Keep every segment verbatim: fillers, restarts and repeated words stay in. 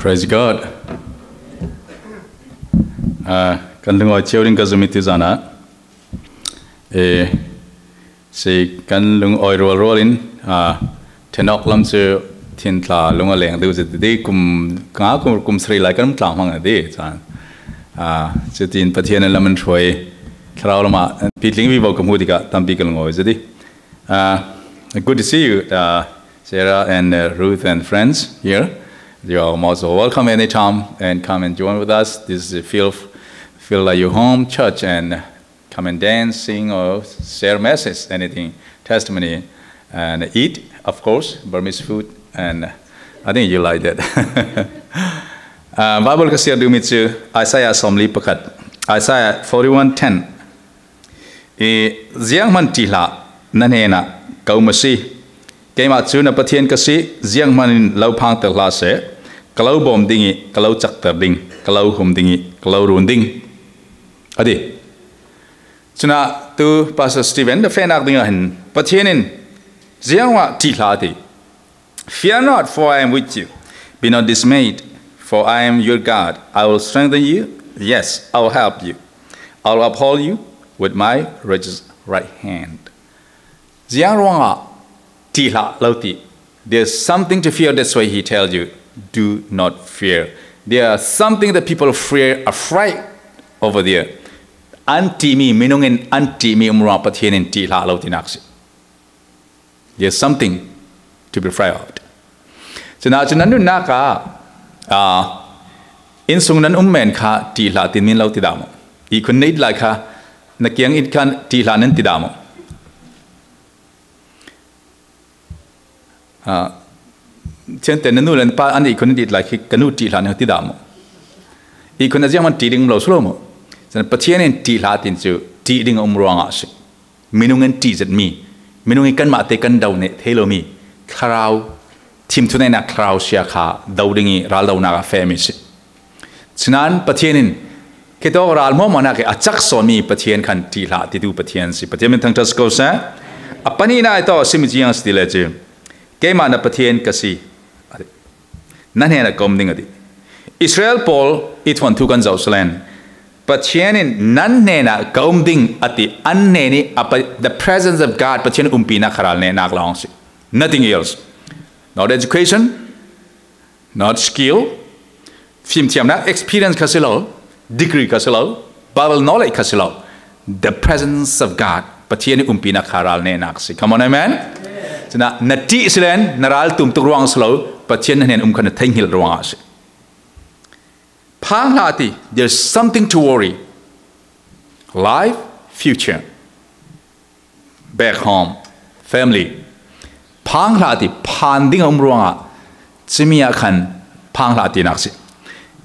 Praise God. Ah, kan lungawi chiau ding ka zum i tu zan ah. Eh, si kan lungawi rual rual in, ah, thenawk lam chu thin tla lung a leng deuh zet di kum, nga kum, kum sari lai kan tlang hmang a di, chan. Ah, chutin Pathian a lam an hruai, thlarau lam ah, pitling vivo ka hmu dik ah, tampi ka lungawi zet di. Uh, good to see you, uh, Sarah and, uh, Ruth and friends here. You are most welcome anytime and come and join with us. This is a feel, feel like your home church and come and dance, sing, or share message, anything, testimony, and eat, of course, Burmese food, and I think you like that. Uh, Bible ka siar ding mi chu Isaiah sawmli pakhat, Isaiah forty-one ten. I zianghman ṭih hlah, na hnenah ka um a si. Keimah cu na Pathian ka si, zianghman in lo phang tel hlah seh, ka lo bawm ding i ka lo cakter ding, ka lo hum ding i ka lo run ding, a ti. Cunah tu Pastor Stephen na fehnak dingah hin Pathian in zianghman ṭih hlah a ti. Fear not, for I am with you. Be not dismayed, for I am your God. I will strengthen you. Yes, I will help you. I will uphold you with my righteous right hand. Ziang ruangah ṭih hlah lo ti. There's something to fear. That's why he tells you, do not fear. There are something that people fear, afraid over there. An ṭihmi, minung in an ṭihmi um ruangah Pathian in ṭih hlah lo tinak si. There's something to be afraid of. Cunah cun nan nunnak ah, ah, innsung nan um men kha ṭih hlah tin min lo ti dah maw? Ihkhun na it lai kha, na kiang it khan ṭih hlah nan ti dah maw? Ah, Chiante na nu le na pa an ihkhun an it lai khi ka nu ṭih hlah nan ti dah maw? Ihkhun a zianghman ṭih ding um lo si lo maw? Cun Pathian in ṭih hlah tin cu ṭih ding a um ruangah a si. Minung in ṭih zetmi, minung in kanmahte kan do neh thei lomi, thlarau, thimthuneihnak thlarau sia kha do ding i raldonak a fehmi si. Sinain Pathian in khitawk ral hmuahhmuahnak i a cak sawnmi Pathian khan ṭih hlah titu Pathian si. Pathian min thangṭhat si ko seh. A pahnihnak i tawk a simi ziang si ti le cu, keimah na Pathian ka si. Na hnenah ka um ding a ti. Israel pawl i thuanthu kan zoh salen Pathian in nan hnenah ka um ding a ti. An hnen i a pa-, the presence of God, Pathian umpinak kha ral nehnak lawng si. Nothing else. Not education, not skill, fimthiamnak experience kha si lo, degree kha si lo, Bible knowledge kha si lo. The presence of God, Pathian i umpinak kha ral nehnak si. Come on, amen? Cunah na ṭih si len, na ral tum tuk ruang si lo, Pathian na hnen um kha na theihnghilh ruangah si. Phang hlah ti, there's something to worry. Life, future. Back home, family. Phang hlah ti, phan ding a um ruangah, cimi ah khan phang hlah tinak si.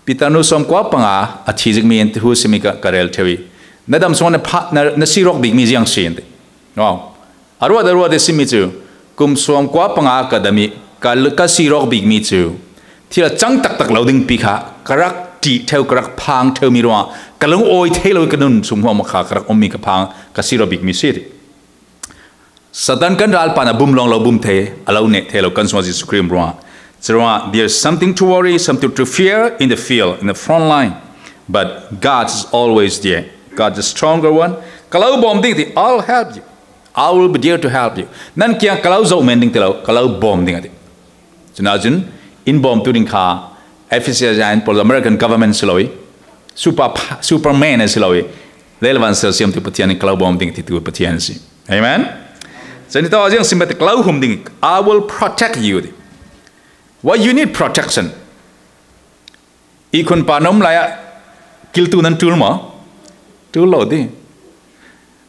Peter nu sawmkua panga a thi zikmi in hu simi ka, ka rel ṭheu i, na dam sung na pha-, na, na sirawk bikmi ziang si an ti. Wow. A ruat, a ruat i simi cu, kum sawmkua panga ka dam i ka, ka sirawk bikmi cu thil a cang taktak lo dingpi kha ka rak ṭih ṭheu, ka rak phang ṭheumi ruangah ka lung awi thei lo i ka nun sung hmuahhmuah kha ka rak ummi ka phang, ka sirawk bikmi si ti. Satan kan ral pan a bum lawng lo bum thei, a lo neh thei lo kan sungah Jesuh Khrih um ruangah. Curuangah, there's something to worry, something to fear in the field, in the front line. But God is always there. God is the stronger one. Ka lo bawm ding ti, I'll help you. I will be there to help you. Nan kiang ka lo zoh men ding ti lo, ka lo bawm ding a ti. Cunah cun, in bawmtu ding kha, Efesia zain pawl American government si lo i, super, superman a si lo i, lel van sel siamtu Pathian in ka lo bawm ding titu Pathian si. Amen? Cun i tawh a ziang sim bete ka lo hum ding, I will protect you ti. Why you need protection? Ihkhun pa na um lai ah kiltu nan ṭul maw? Ṭul lo dih.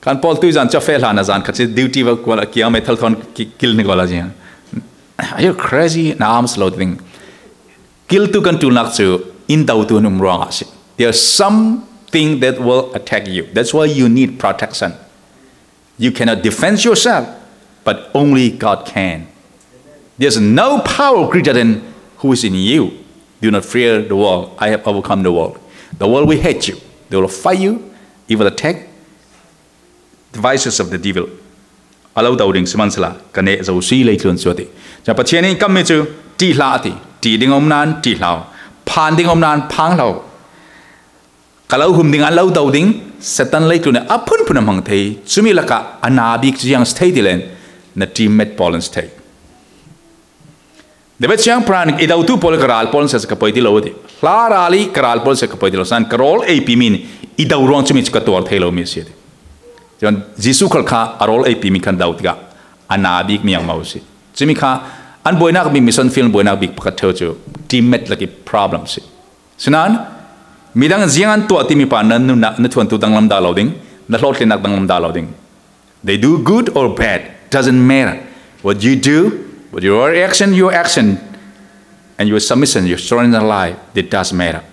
Kan pawl tuizan cu a feh hlan a zan khat si duty va kual a kiang meithal thawn ki-, kil ni kual a zia. Are you crazy? Na arms lo ding. Kiltu kan ṭulnak cu in dotu an um ruangah a si. There's something that will attack you. That's why you need protection. You cannot defend yourself, but only God can. There's no power greater than who is in you. Do not fear the world. I have overcome the world. The world will hate you. They will fight you. It will attack. The vices of the devil. A lo do ding si man sila, ka neh zo si lei tlun cu a ti. Cun Pathian in kammi cu ṭih hlah a ti. Ṭih ding a um nain ṭih hlah. Phan ding om nain phang lo. Ka lo hum ding, an lo do ding, Satan leitlun ah a phunphun a hmang thei. Cumi lakah a na bik ziang si thei ti len, na teammate pawl an si thei. David Siangpawl in i dotu pawl ka ral pawl an si ka poi ti lo ti. Hla ral i ka ral pawl an si ka poi ti lo. San ka rawl eipi min i do ruang cumi cu ka tuar thei lo mi si ti. Cun Jesuh khal kha a rawl eipi mi khan do tikah a na bik mi ang mau si. Cumi kha an buainak bik, mission field buainak bik pakhat ṭheu cu teammate lak i problem si. Sinain midang ziang an tuah timi pa na nunnak, na thuantu danglam dah lo ding, na hlawhtlinnak danglam dah lo ding. They do good or bad, doesn't matter. What you do, what your reaction, your action, and your submission, your surrender life, it does matter.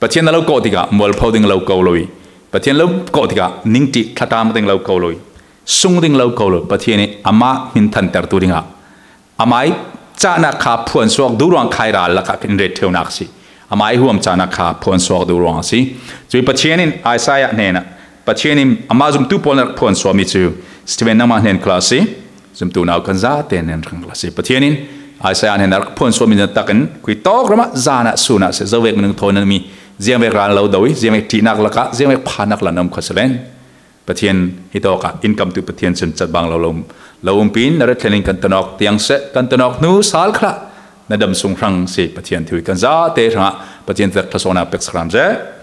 Pathian na lo kawh tikah mualpho ding lo ko lo i, Pathian lo kawh tikah ningṭih thlaṭam ding lo ko lo i, sung ding lo ko lo. Pathian i amah hminthantertu dingah amah i cahnak kha phuansuak duh ruang kha i ral lakah in ret ṭheunak a si. Amah i huam cahnak kha phuansuak duh ruang a si. Cui Pathian in Isaiah hnenah, Pathian in amah zumtu pawl rak phuansuakmi cu Stephen nangmah hnen khal a si. Zumtu nau kan zate hnen khal a si. Pathian in Isaiah hnen rak phuansuakmi zan takin khuitawk ram ah zan ah sun ah si, zovek minung thawi nan mi, ziangvek ral lo do i, ziangvek ṭihnak lakah, ziangvek phannak la nan um kha si len. Pathian hi tawkah in kamtu Pathian cun catbang lo, lo, lo umpi in na ret thlen in kan tonawk tiang seh, kan tonawk hnu sal khal ah na dam sung hrang si. Pathian thu hi kan zate hrangah Pathian vek thluasuahnak pek sakram seh.